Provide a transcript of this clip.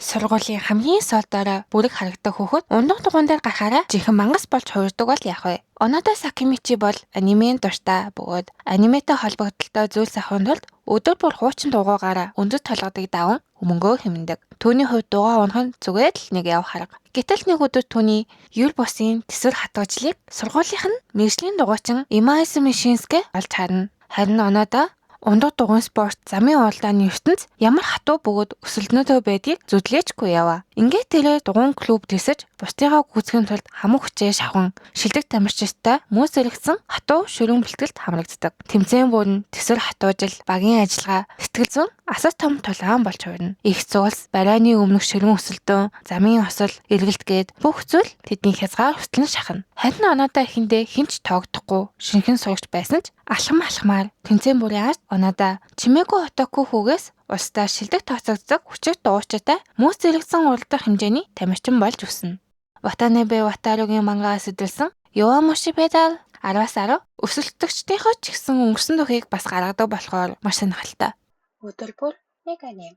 Сургуулийн хамгийн сул дорой бүрэг харагдах хүүхэд ундах дугуйн дээр гарахаараа жинхэнэ мангас болж хувирдаг бол яах вэ? Онода Сакимичи бол анимеийн дуртай бөгөөд аниметай холбогдлолтой зүйлс авахын тулд өдөр бүр хуучин дугуйгаараа өндөд толгодыг даван мөнгөө хэмнэдэг. Түүний хувьд дугуй унах нь зүгээр л нэг яв харга. Гэтэл нэг өдөр түүний юр бусын тэсвэр хатуужлыг сургуулийнх нь мэргэжлийн дугуйчин Имаисуми Шинске олж харна. Харин Онода ундах дугуйн спорт, замын уралдааны ертөнц ямар хатуу бөгөөд өсөлдөнтэй байдгийг зүдлээчгүй яваа. Ингээд тэрээр дугуйн клуб тэсэж, бусдыгаа гүйцэхийн тулд хамаг хүчээ шавхан шилдэг тамирчидтай мөн зэрэгцэн хатуу шөрөн бэлтгэлд хамрагддаг. Тэмцээн бүр нь тэсвэр хатуужил, багийн ажиллагаа, сэтгэл зүйн асар том тулаан болж хувирна. Эгц улс, барайны өмнөх шөрөн өсөлдөн, замын осол, эргэлт гээд бүх зүйл тэдний хязгаар хүртэл нь шахна. Харин Онода эхэндээ хэн ч тоогдохгүй шинэхэн сурагч байсан ч алхам алхмаар тэмцээн бүрийн ард Онода чимээгүй отоку хүүгээс улсдаа шилдэг тооцогддог хүчит дугуйчтай мөн зэрэгцэн уралдах хэмжээний тамирчин болж өснө. Ватанабе Ватаругийн мангаас сэдвэлсэн Yowamushi Pedal 10-аас 10 өсөлтөгчдийнхөө ч гэсэн өнгөрсөн түүхийг бас гаргадаг болохоор маш сонирхолтой. Өдөр бүр нэг аним.